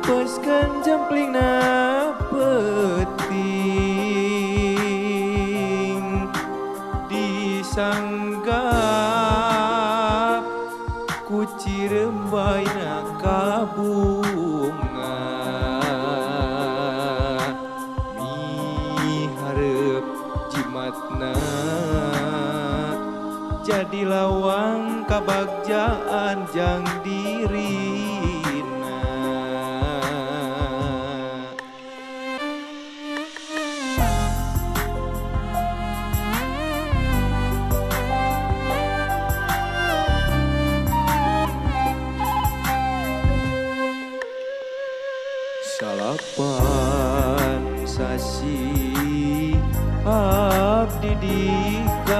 Ngapeskeun jemplingna peuting disanggap ku cirembaina ka bunga miharep jimatna jadi lawang kabagjaan jang dirina. Salapan sasi abdi dikandung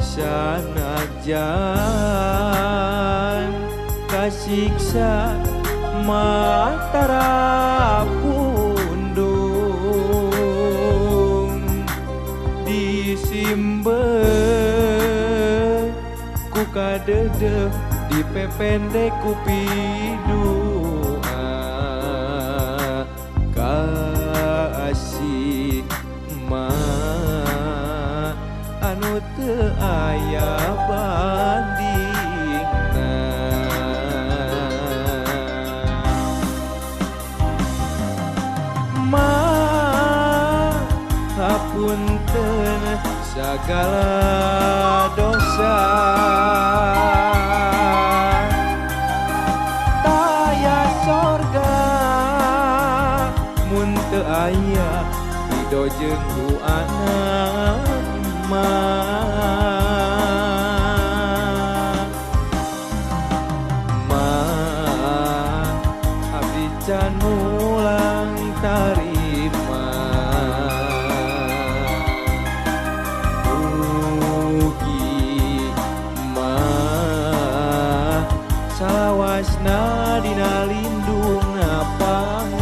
sanajan kasiksa matara pundung disimbe ku kadedeh dipepende ku pidua kasih ma anu teu aya bandingna. Ma hapunten sagala dosa taya sorga mun teu aya ridho jeung duana ma. Ma abdi can mulang tarima mugi ma salawasna dina lindungna Pangeran.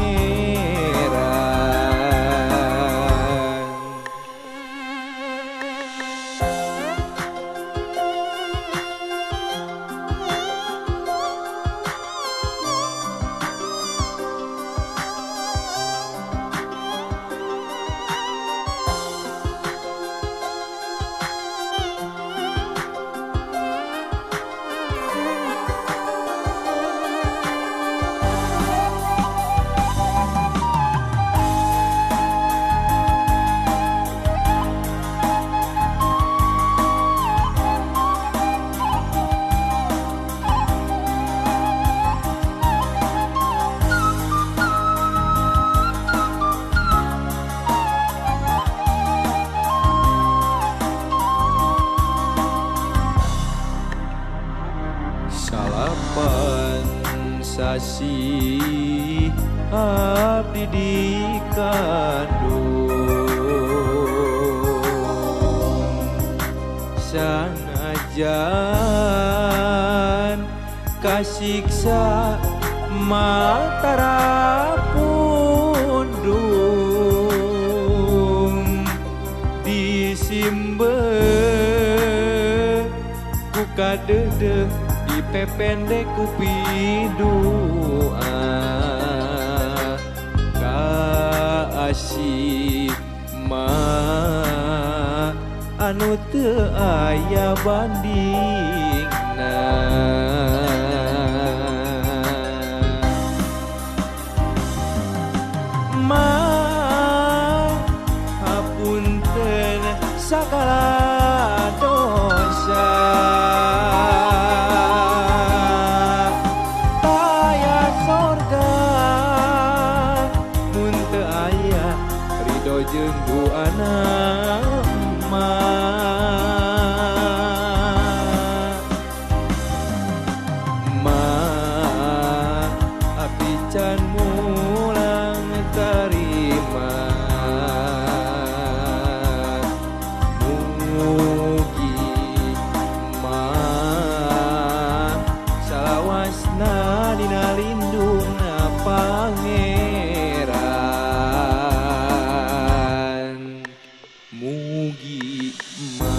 Salapan sasi abdi dikandung sanajan kasiksa matara pundung disimbe ku kadedeh dipepende ku pidua kasih ma anu teu aya bandingna. Ma hapunten sagala dosa taya sorga mun teu aya ridho jeung duana ma. Ma abdi can mulang tarima mugi ma salawasna dina lindungna Pangeran. Mugi ma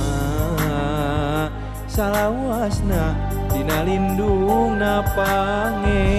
salawasna dina Dina lindungna Pangeran.